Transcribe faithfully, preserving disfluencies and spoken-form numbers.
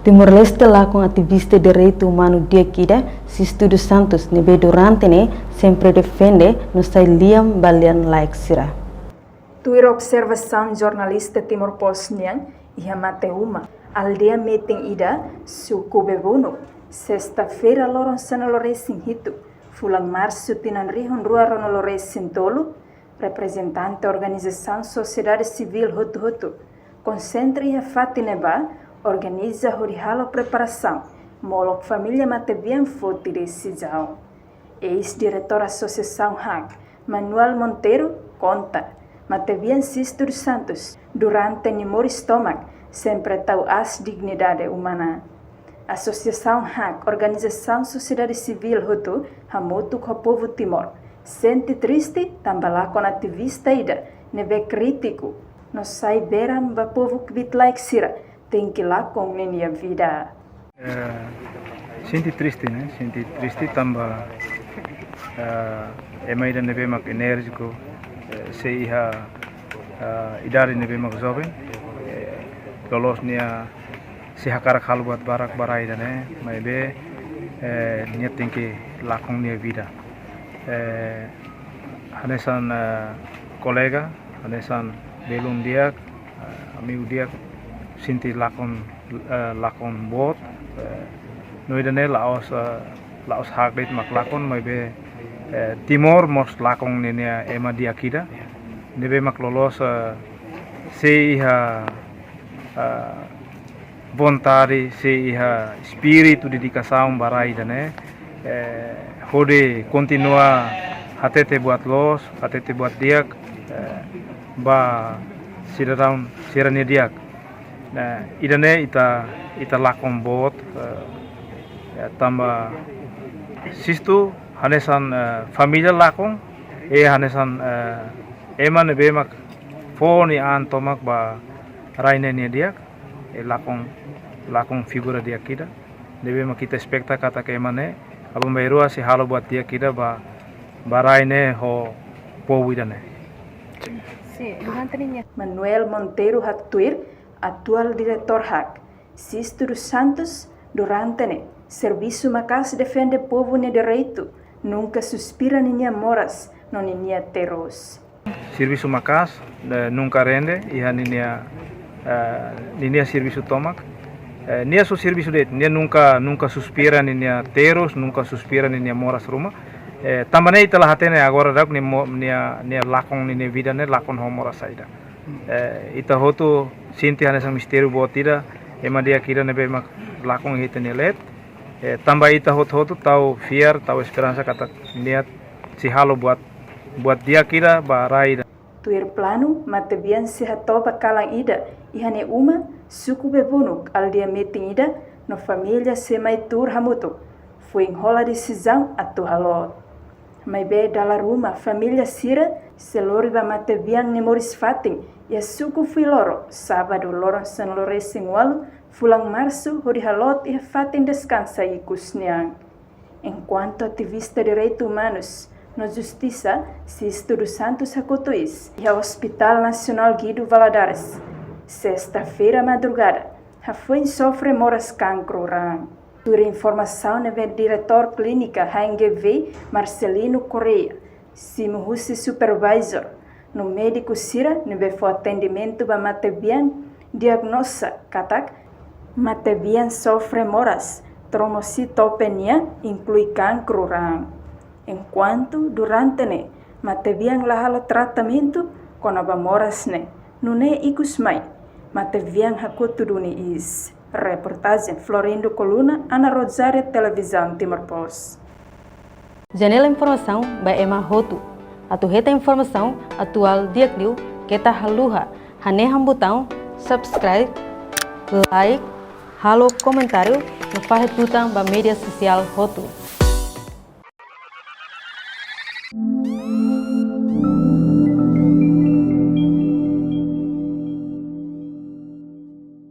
Timor-Leste lakon ativista direitu umanu di'ak ida, Sisto dos Santos, ne'ebé durante ne'e sempre defende no sai lian ba lian-laek sira. Tuir observasaun jornalista Timor Post nian, iha Mateuma, aldeia metin ida, suku Bebunuk, sesta-feira loron sanulu-resin-hitu, fulan Marsu tinan rihun rua ruanulu-resin-tolu, reprezentante organizasaun sosiedade sivíl hotu-hotu konsentra iha fatin ne'ebá, organiza hodi halo preparasaun, molok família matebian foti desizaun. Eis-diretór Asosiasaun hak, Manuel Monteiro, konta, matebian Sisto dos Santos, durante nia moris tomak, sempre tau aas dignidade umana. Asosiasaun hak, organizasaun sosiedade sivíl hotu, hamutuk ho povu Timor, sente triste tanba lakon ativista ida ne'ebé krítiku no sai berhan ba povu kbiit-laek sira, tenke lakon ninia vida. Eh, sente triste, ne'e? Sente triste tanba, eh, ema ida ne'ebé mak enérjiku, eh, sei iha, eh, idade ne'ebé mak joven, eh, loloos nia sei hakarak halo buat barak ba rai ida-ne'e, maibé, eh, nia tenke lakon nia vida. Eh, hanesan, eh, kolega, hanesan belun di'ak, eh, amigu di'ak, sente lakon, eh, lakon boot, eh, no ida-ne'e la'ós, eh, la'ós hak de'it mak lakon, maibé, eh, Timor mós lakon ninia ema di'ak ida, ne'ebé mak loloos, eh, sei iha, eh, vontade, sei iha espíritu dedikasaun ba rai ida-ne'e, eh, hodi kontinua hatete buat loos, hatete buat di'ak, eh, ba sidadaun sira-nia di'ak. Nah, ida-ne'e ita, ita lakon boot, eh, ya, tanba Sisto hanesan, eh, família lakon, eh, hanesan, eh, ema ne'ebé mak fó nia an tomak ba rai ne'e nia di'ak, eh, lakon, lakon figura di'ak ida. Ne'ebé mak ita espeta katak ema ne'e, aban-bainrua sei halo buat di'ak ida ba, ba rai ne'e ho povu ida-ne'e. Sí, durante ninia. Manuel Monteiro haktuir, atuál diretór hak, Sisto dos Santos, durante ne'e, servisu maka'as defende povu nia direitu, nunka suspira ninia moras no ninia terus. Servisu maka'as, eh, nunka rende, iha ninia, eh, ninia servisu tomak. Eh, nia só servisu de'it, nia nunka, nunka suspira ninia terus, nunka suspira ninia moras ruma. Eh, tanba ne'e ita la hatene agora daudauk nia mo-, nia, nia lakon ninia vida ne'e lakon ho moras saida. Eh, ita hotu sente hanesan mistériu boot ida, ema di'ak ida ne'ebé mak lakon iha ita-nia leet. Eh, tanba ita hotu-hotu tau fiar, tau esperansa katak nia sei halo buat, buat di'ak ida ba rai ida. Tuir planu, matebian sei hatoba kalan ida iha nia uma, suku Bebunuk, aldeia metin ida, no família sei mai tuur hamutuk, foin hola desizaun atu haloot. Maibé dala ruma família sira sei lori ba matebian nia moris-fatin iha suku Fuiloro, sábadu loron sanulu-resin-ualu, fulan Marsu, hodi haloot iha fatin deskansa ikus nian. Enkuantu ativista direitu umanus no justisa, Sisto dos Santos hakotu iis iha Hospital Nasionál Guido Valadares, sesta-feira madrugada, hafoin sofre moras kankru raan. Tuir informasaun ne'ebé diretór klínika H N G V, Marcelino Correia, simu husi supervisor no médiku sira ne'ebé fó atendimentu ba matebian, diagnoza katak matebian sofre moras tromositopenia, inklui kankru raan. Enkuantu durante ne'e matebian la halo tratamentu kona-ba moras ne'e, nune'e ikus mai matebian hakotu duni iis. Reportajen Florindo Coluna, Ana Rosário, Televizaun Timor Post. Janela informasaun ba ema hotu. Atu hetan informasaun atuál di'ak liu, keta haluha hanehan butaun subscribe, like, halo komentáriu no fahe tutan ba média sosiál hotu.